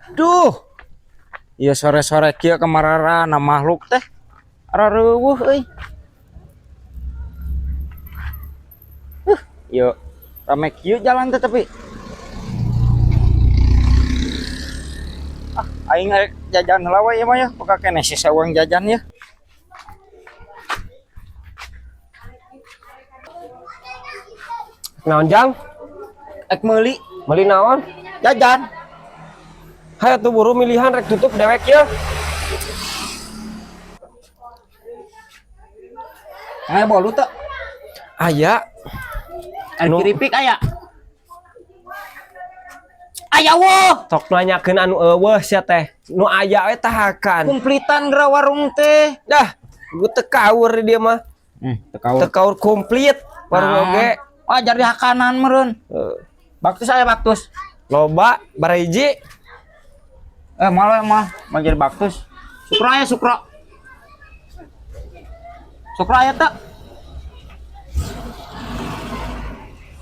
Aduh. Iya, sore-sore kieu kamarana makhluk teh? Arareuweuh euy. Yuk, rame kieu jalan teh tapi. Ah, aing arek jajan heula we ieu mah ya, boga keneh sisa uang jajan ya. Naon, Jang? Ek meuli. Meuli naon? Jajan. Hayo tuh buru milihan, rek tutup dewek ya. Aya bolu teu? Aya. Ari keripik aya. Aya weuh. Sok nanyakeun anu euweuh sia teh. Nu aya we tahakan. Kumplitan geura warung teh. Dah, gua teu kaur di dia mah. Teu kaur. Teu kaur komplit warung Nah. oge. Wajar di hakanan meureun. Heeh. Baktus aya baktus. Loba bariji. Eh, malah mah mau jadi baktus. Sukro aya sukro. Sukro aya teu?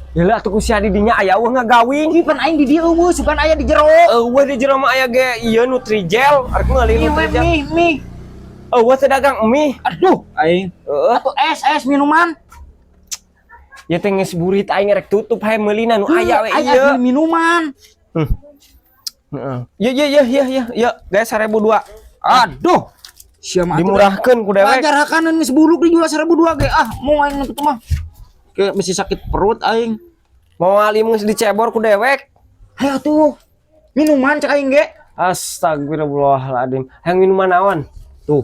Gila tuh ku sia di dinya aya euweuh ngagawing. Ih, pan aing di dieu euweuh, sugan aya di jero. Euweuh, di jero mah aya ge ieu Nutrijel, arek meuli Mie we, Nutrijel. mie, mie. Euweuh, teu dagang mie. Aduh, aing. Heeh. Atuh es, es minuman. Ya teh geus burit, aing rek tutup, hae meulina nu aya we Aing ieu. atuh minuman. Heeh. Ye ye ye ye ye ye, guys, 1002. Aduh. Sia mah atuh. Dimurahkeun ku dewek. Wajar hakanan geus buluk dijual 1002 ge. Ah, mau aing kitu mah. Kayak mesti sakit perut aing. Mau alim geus dicebor ku dewek. Hayo atuh. Minuman cek aing ge. Astagfirullahaladzim. Hayang minuman naon? Tuh.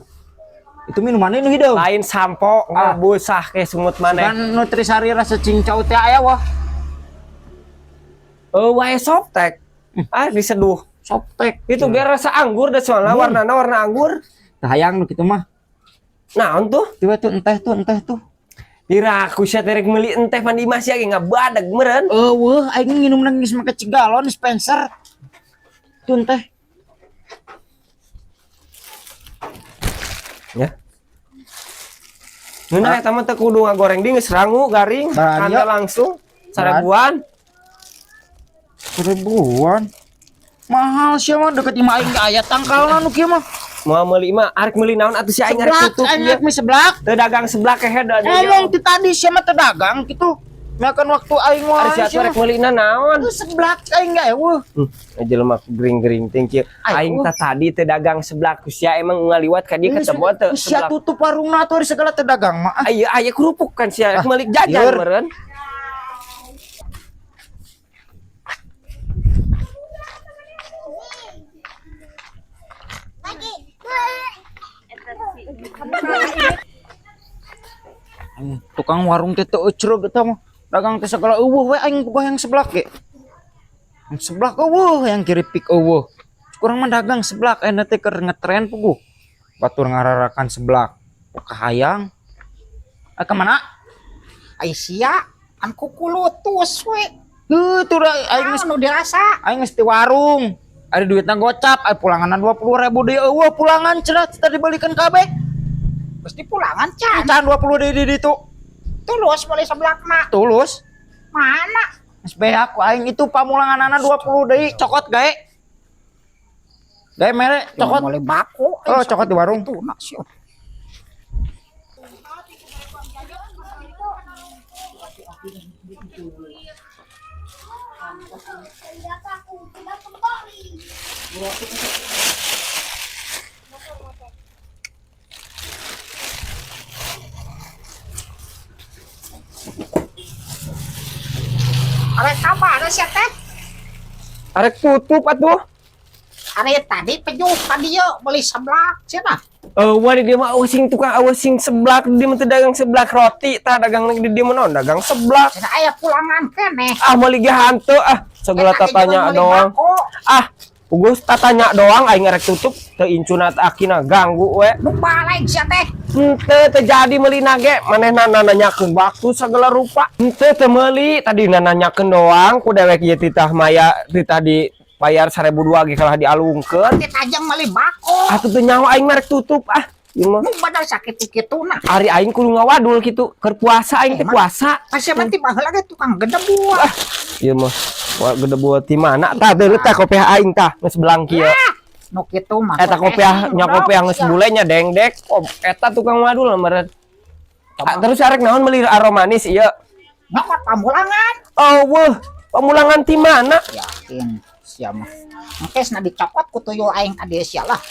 Itu minuman nu hideung. Lain sampo Ah. ngabusah ke sumut maneh. Kan Nutrisari rasa cincau teh aya wah. Eh, wae Softex. Ah, diseduh. Softex. Itu biar rasa anggur dah, soalnya warnana warna anggur. Teu hayang nu kitu mah. Naon tuh? Tiba tuh enteh tuh, enteh tuh. Diraku sia teh rek meuli enteh mandi masih ge ngabadag meureun. Euweuh, aing nginum geus make cigalon dispenser. Tuh enteh. Ya. Ngeunah eta mah teu kudu ngagoreng di geus rangu garing, Barang kanda ieu. Langsung sarebuan. Seribuan. Mahal sih mah, deket imah aing ge aya tangkalna nu kieu mah. Mau meuli mah arek meuli naon atuh si aing arek Seblak, tutup aing ieu. rek mie seblak. Teu dagang seblak kehe da dieu. Ngomong ti tadi sia mah teu dagang kitu. Makan waktu aing Ari wae sia sia tuh rek mah. meulina naon? Tuh seblak aing ge euweuh. Jelema gering-gering teh kieu. Ay, Aing oh. tah tadi teu dagang seblak ku sia, emang ngaliwat ka dieu ketemu teu Sia seblak. tutup warungna atuh, ari segala teu dagang mah. Ah, Aya aya kerupuk kan sia rek meuli jajan lieur. meureun. Tukang warung teh teu ecreg eta mah. Dagang teh segala euweuh we, aing boga yang seblak ge. Yang seblak euweuh, yang keripik euweuh. Kurang mah dagang seblak ayeuna teh keur ngetren puguh. Batur ngararakan seblak. Kahayang. Ah, kemana? Ai sia an kukulutus we. Heuh, tuh da aing geus Anu dirasa. Aing geus di warung. Ada duitna gocap, ai pulanganna 20.000 deui euweuh pulangan cenah tadi dibalikeun kabeh. Geus dipulangan can. Can 20 deui di ditu. Tulus boleh seblakna. Tulus. Mana? Geus beak ku aing itu pamulanganana 20 deui, cokot gae. Gae mere cokot. Boleh baku. Oh, cokot di warung. Itu nak sih. Tidak kembali. Arek ka mana sia teh? Arek tutup atuh. Ari tadi pejuh tadi dieu beli seblak cenah. Euweuh, di dieu mah euweuh sing tukang, euweuh sing seblak di dieu mah, teu dagang seblak roti tah dagang di dieu mah naon dagang seblak. Cenah aya pulangan keneh. Ah, meuli ge hanteu ah, segala Eh, tadi tatanya juga meuli doang. bako. Ah, puguh tatanya doang, aing rek tutup teu incuna akina ganggu we. Nu balik sia teh. Henteu, teu jadi meulina ge, manehna nanyakeun waktu segala rupa. Henteu, teu meuli, tadi nanyakeun doang ku dewek ieu titah maya titah di bayar 1002 ge kalah dialungkeun. Teh tajang meuli bako. Atuh teu nyaho, aing mah rek tutup ah. Ieu mah Nu badal sakit kituna. ari aing kudu ngawadul kitu, keur puasa aing teh puasa. Pasnya mah ti baheula ge tukang gedebuah. Ah, ieu mah. Wah, gede buat di mana? Tah, deuleu tah kopiah aing tah, geus belang kieu. Nu kitu mah. Eta kopiah nya, kopiah geus bulenya dengdek. Oh, eta tukang wadul meureun. Ah, terus arek naon meuli aromanis ieu? Nyokot pamulangan. Oh, weuh, pamulangan ti mana? Yakin sia mah. Engkes na dicokot ku tuyul aing ka dieu sia lah.